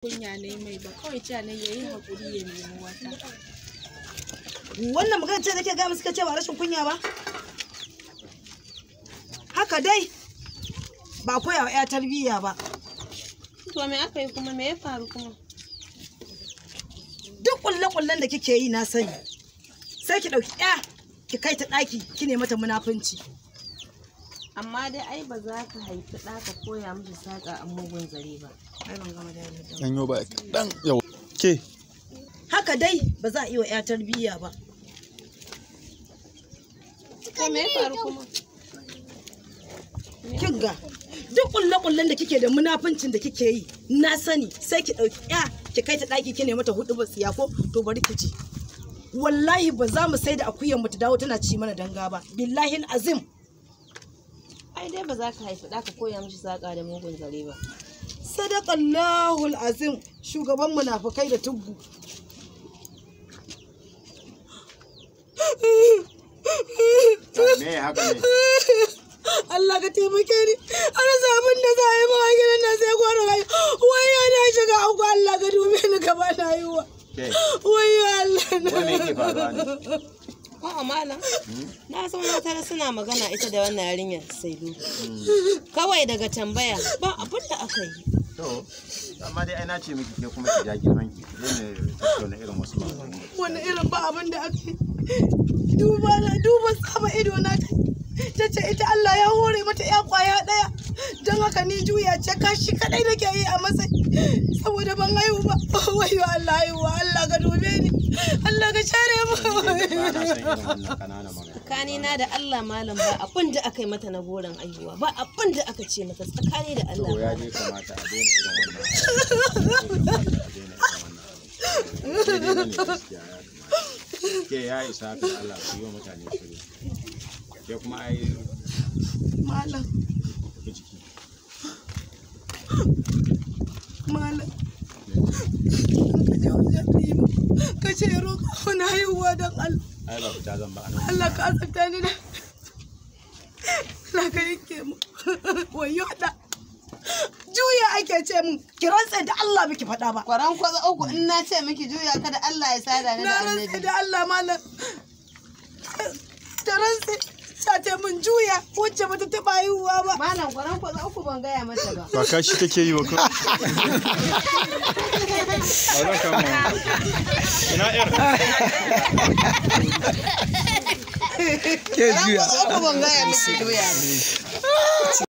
kunya ne mai ba, kawai cewa ne yayi hakuri ya nemi wata. Wannan magana ce nake ga musu kace ba rashin kunya ba. Haka dai ba koya wa 'ya tarbiyya ba. To me aka yi kuma, me ya faru kuma? Duk kulle-kullen da kike yi na sani. Sai ki ɗauki 'ya ki kai ta ɗaki ki ne mata munafunci. Amma dai ai ba za ka haifi ɗa ka koya mishi saƙa a mugun zare ba. Ai ban gama da Yan yau ba kaɗan yau. Ke. Haka dai ba za a yi wa 'ya tarbiyya ba. To me ya faru kuma? Kin ga duk kulle-kullen da kike da munafuncin da kike yi na sani, sai ki ɗauki 'ya ki kai ta ɗaki ki ne mata huɗu ba tsiya ko to bari ki ji. Wallahi ba za mu sai da akuyar mu ta dawo tana ci mana danga ba. Billahi azim. Ai dai ba za ka haifi ɗa ka koya mishi saƙa da mugun zare ba. Sadaqallahul azim, shugaban munafukai da tuggu. Me haka ne? Allah ka taimake ni. An rasa abin da za a yi ma a gidan nan sai gwaro rai. Wai na shiga uku, Allah ka dube ni ka ba na haihuwa. Ke, Wai Allah na. wai me yake faruwa ne? A'a malam, na san wata tara suna magana ita da wannan yarinyar Sailu. Kawai daga tambaya ba abin da aka yi. To, amma dai ai na ce miki ke kuma ki ja girman ki. Ki daina tattauna irin wasu maganganu. Wani irin ba abin da aka yi. Duba na duba tsaba ido na ta ce ita Allah ya hore mata ya kwaya daya. Don haka ni juya ce kashi kadai nake yi a matsayi saboda ban haihu ba. Wayo Allah haihuwa, Allah ka dube ni. Allah ka share mu. Ni dai ba na son irin wannan ƙananan maganganu. Tsakanina da Allah malam ba abin da aka yi mata na goron aihuwa, ba abin da aka ce mata tsakani da Allah. To ya dai kamata a daina irin wannan. Ya kamata a daina irin wannan abu. Daidai bane gaskiya ya kamata. Ke ya isa haka Allah ku yi wa mutane shiru. Ke kuma ai Malam, tafi jiki. malam. Ka je wajen Rima, ka ce roƙa wani haihuwa don Allah. Ai ba fita zan ba anan. Allah ka azabta ni da Allah ka yanke mu. Wayo da juya ake ce mun, ki rantse da Allah biki faɗa ba. Kwaran kwatsa uku in na ce miki juya kada Allah ya sada ni Na da rantse annabi. da Allah malam. Ta rantse ta ce mun juya wacce bata taɓa haihuwa ba. Malam kwaran kwatsa uku ban gaya mata ba. Ba kashi take yi wa ko? Ba zan kama ba. Ina yar. Ke juya. Uku ban gaya miki juya ba.